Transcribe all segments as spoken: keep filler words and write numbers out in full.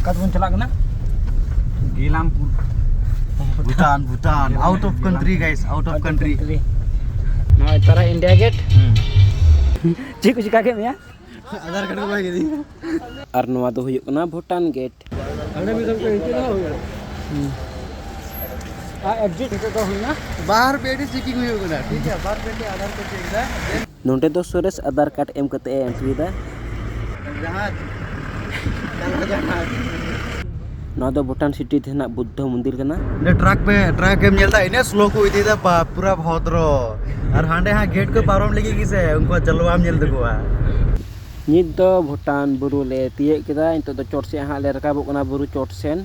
ᱚᱠᱟ ᱛᱮᱵᱚᱱ ᱪᱟᱞᱟᱜ ᱠᱟᱱᱟ? ᱜᱤᱞᱟᱢᱯᱩᱨ᱾ Bhutan, Bhutan, out of country guys, out of country. ᱱᱚᱜᱼᱚᱭ ᱛᱟᱨᱟ ᱤᱱᱰᱤᱭᱟ ᱜᱮᱴ᱾ ᱪᱮᱫ ᱠᱚ ᱪᱤᱠᱟ ᱠᱮᱫ ᱢᱮᱭᱟ? ᱟᱫᱷᱟᱨ ᱠᱟᱨᱰ ᱠᱚ ᱵᱟᱭ ᱤᱫᱤ᱾ ᱟᱨ ᱱᱚᱣᱟ ᱫᱚ ᱦᱩᱭᱩᱜ ᱠᱟᱱᱟ ᱵᱷᱩᱴᱟᱱ ᱜᱮᱴ᱾ ᱟᱨ ᱮᱠᱡᱤᱴ ᱱᱤᱛᱚᱜ ᱫᱚ ᱦᱩᱭᱱᱟ᱾ ᱵᱟᱦᱟᱨ ᱯᱮ ᱟᱹᱰᱤ ᱪᱮᱠᱤᱝ ᱦᱩᱭᱩᱜ ᱠᱟᱱᱟ, ᱴᱷᱤᱠ ᱜᱮᱭᱟ, ᱵᱟᱦᱟᱨ ᱯᱮ ᱟᱹᱰᱤ ᱟᱫᱷᱟᱨ ᱠᱚ ᱪᱮᱠ ᱮᱫᱟ᱾ ᱱᱚᱸᱰᱮ ᱫᱚ ᱥᱚᱨᱮᱥ ᱟᱫᱷᱟᱨ ᱠᱟᱨᱰ ᱮᱢ ᱠᱟᱛᱮ ᱮ ᱮᱱᱴᱨᱤ ᱮᱫᱟ᱾ ᱡᱟᱦᱟᱡᱽ᱾ ᱪᱟᱞᱟᱣ ᱡᱟᱦᱟᱡᱽ᱾ ᱱᱚᱣᱟ ᱫᱚ ᱵᱷᱩᱴᱟᱱ ᱥᱤᱴᱤ ᱨᱮᱱᱟᱜ ᱵᱩᱫᱽᱫᱷᱚ ᱢᱚᱱᱫᱤᱨ ᱠᱟᱱᱟ᱾ ᱚᱸᱰᱮ ᱴᱨᱟᱠ ᱯᱮ, ᱴᱨᱟᱠ ᱮᱢ ᱧᱮᱞ ᱮᱫᱟ, ᱤᱱᱟᱹ ᱥᱞᱳ ᱠᱚ ᱤᱫᱤᱭᱮᱫᱟ, ᱵᱟᱯ, ᱯᱩᱨᱟ ᱵᱷᱚᱫᱨᱚ᱾ ᱟᱨ ᱦᱟᱸᱰᱮ ᱦᱟᱸᱜ ᱜᱮᱴ ᱠᱚ ᱯᱟᱨᱚᱢ ᱞᱟᱹᱜᱤᱫ ᱜᱮᱥᱮ ᱩᱱᱠᱩᱣᱟᱜ ᱡᱟᱞᱣᱟᱢ ᱧᱮᱞ ᱛᱟᱠᱚᱣᱟ᱾ ᱱᱤᱛ ᱫᱚ ᱵᱷᱩᱴᱟᱱ ᱵᱩᱨᱩ ᱞᱮ ᱛᱤᱭᱟᱹᱜ ᱠᱮᱫᱟ᱾ ᱱᱤᱛᱚᱜ ᱫᱚ ᱪᱚᱴ ᱥᱮᱫ ᱦᱟᱸᱜ ᱞᱮ ᱨᱟᱠᱟᱵᱚᱜ ᱠᱟᱱᱟ, ᱵᱩᱨᱩ ᱪᱚᱴ ᱥᱮᱱ᱾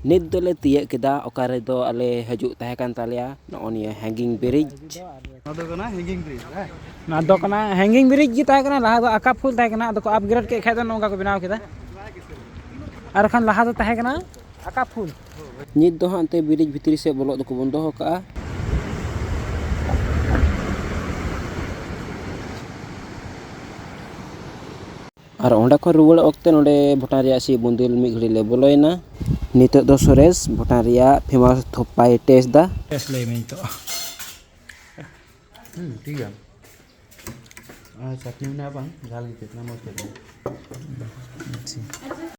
ᱱᱤᱛ ᱫᱚᱞᱮ ᱛᱤᱭᱟᱹᱜ ᱠᱮᱫᱟ ᱚᱠᱟ ᱨᱮᱫᱚ ᱟᱞᱮ ᱦᱤᱡᱩᱜ ᱛᱟᱦᱮᱸ ᱠᱟᱱ ᱛᱟᱞᱮᱭᱟ, ᱱᱚᱜᱼᱚ ᱱᱤᱭᱟᱹ ᱦᱮᱝᱜᱤᱝ ᱵᱨᱤᱡᱽ᱾ ᱱᱚᱣᱟ ᱫᱚ ᱠᱟᱱᱟ ᱦᱮᱝᱜᱤᱝ ᱵᱨᱤᱡᱽ, ᱦᱮᱸ? ᱱᱚᱣᱟ ᱫᱚ ᱠᱟᱱᱟ ᱦᱮᱝᱜᱤᱝ ᱵᱨᱤᱡᱽ ᱜᱮ ᱛᱟᱦᱮᱸ ᱠᱟᱱᱟ, ᱞᱟᱦᱟ ᱫᱚ ᱟᱠᱟ ᱯᱷᱩᱞ ᱛᱟᱦᱮᱸ ᱠᱟᱱᱟ, ᱟᱫᱚ ᱠᱚ ᱟᱯᱜᱨᱮᱰ ᱠᱮᱫ ᱠᱷᱟᱡ ᱫᱚ ᱱᱚᱝᱠᱟ ᱠᱚ ᱵᱮᱱᱟᱣ ᱠᱮᱫᱟ᱾ ᱟᱨ ᱠᱷᱟᱱ ᱞᱟᱦᱟ ᱫᱚ ᱛᱟᱦᱮᱸ ᱠᱟᱱᱟ ᱟᱠᱟ ᱯᱷᱩᱞ᱾ ᱱᱤᱛ ᱫᱚ ᱦᱟᱸᱜ ᱮᱱᱛᱮ ᱵᱨᱤᱡᱽ ᱵᱷᱤᱛᱨᱤ ᱥᱮᱫ ᱵᱚᱞᱚᱜ ᱫᱚᱠᱚ ᱵᱚᱱᱫᱚ ᱟᱠᱟᱜᱼᱟ᱾ ᱟᱨ ᱚᱸᱰᱮ ᱠᱷᱚᱱ ᱨᱩᱣᱟᱹᱲ ᱚᱠᱛᱮ ᱱᱚᱰᱮ ᱵᱷᱩᱴᱟᱱ ᱨᱮᱭᱟᱜ ᱥᱤᱵ ᱢᱚᱱᱫᱤᱨ ᱢᱤᱫ ᱜᱷᱟᱹᱲᱤᱡ ᱞᱮ ᱵᱚᱞᱚᱭᱮᱱᱟ᱾ ᱱᱤᱛᱚᱜ ᱫᱚ ᱥᱚᱨᱮᱥ ᱵᱷᱩᱴᱟᱱ ᱨᱮᱭᱟᱜ ᱯᱷᱮᱢᱟᱥ ᱛᱷᱚᱯᱟᱭ ᱴᱮᱥᱴ ᱮᱫᱟ᱾ ᱴᱮᱥᱴ ᱞᱟᱹᱭ ᱢᱮ ᱱᱤᱛᱚᱜ᱾ ᱦᱩᱸ, ᱴᱷᱤᱠ ᱜᱮᱭᱟ᱾ ᱟᱨ ᱪᱟᱴᱱᱤ ᱢᱮᱱᱟᱜᱼᱟ ᱵᱟᱝ? ᱡᱷᱟᱞ ᱜᱮ ᱪᱮᱫ ᱢᱚᱡᱽ ᱠᱚ᱾ ᱟᱪᱪᱷᱟ᱾